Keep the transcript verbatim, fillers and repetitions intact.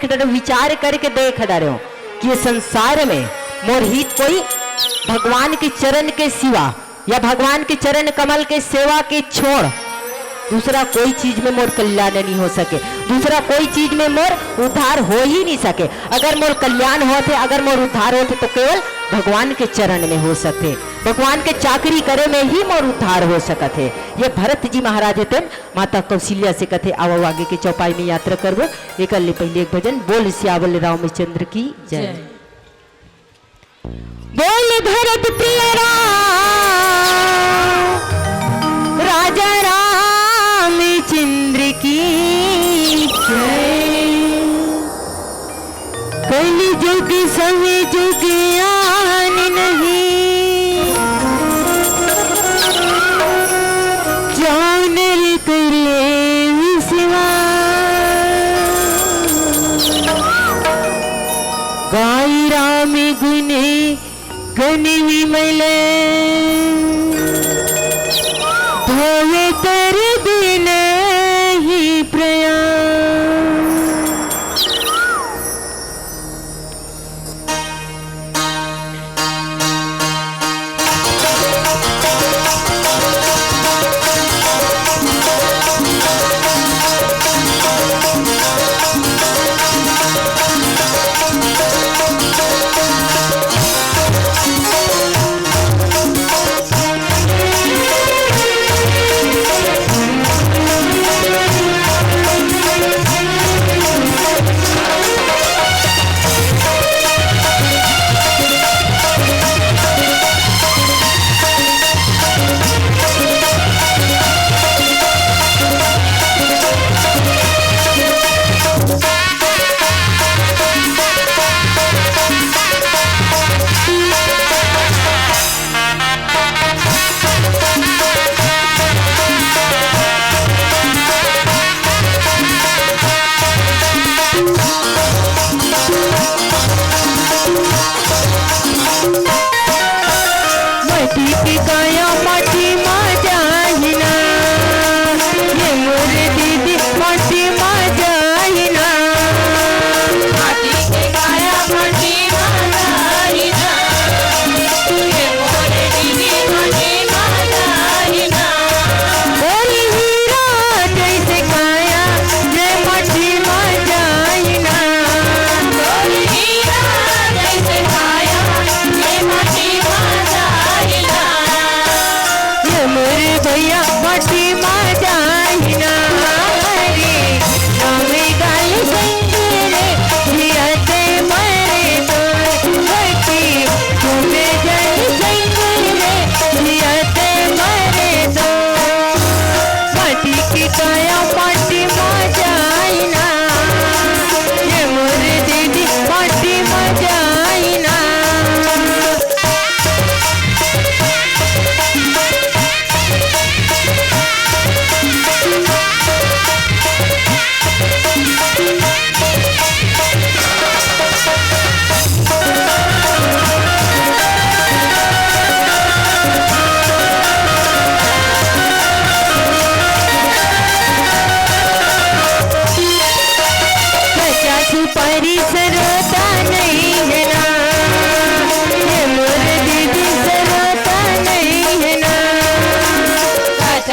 एक डर विचार करके देख डरेंव कि ये संसार में मोर हित कोई भगवान के चरण के सिवा या भगवान के चरण कमल के सेवा के छोड़ दूसरा कोई चीज में मोर कल्याण नहीं हो सके, दूसरा कोई चीज में मोर उद्धार हो ही नहीं सके। अगर मोर कल्याण होत हे, अगर मोर उद्धार होत हे, तो केवल भगवान के चरण में हो सकथे, भगवान के चाकरी करे में ही मोर उद्धार हो सकत हे। ये भरत जी महाराज हे, तेन माता कौशल्या से कथे, "आवो, आगे के चौपाई में यात्रा करबो।" एकर ले पहले एक भजन, बोल सियावर रामचंद्र की जय। जय। बोल भरत प्रिय राम, राजा रामचंद्र की जय। कलि जुग सम जुग आन नहीं, जो नर करे विश्वास। गाई राम गुण गण विमल, धोवे तर दिन ही प्रयास।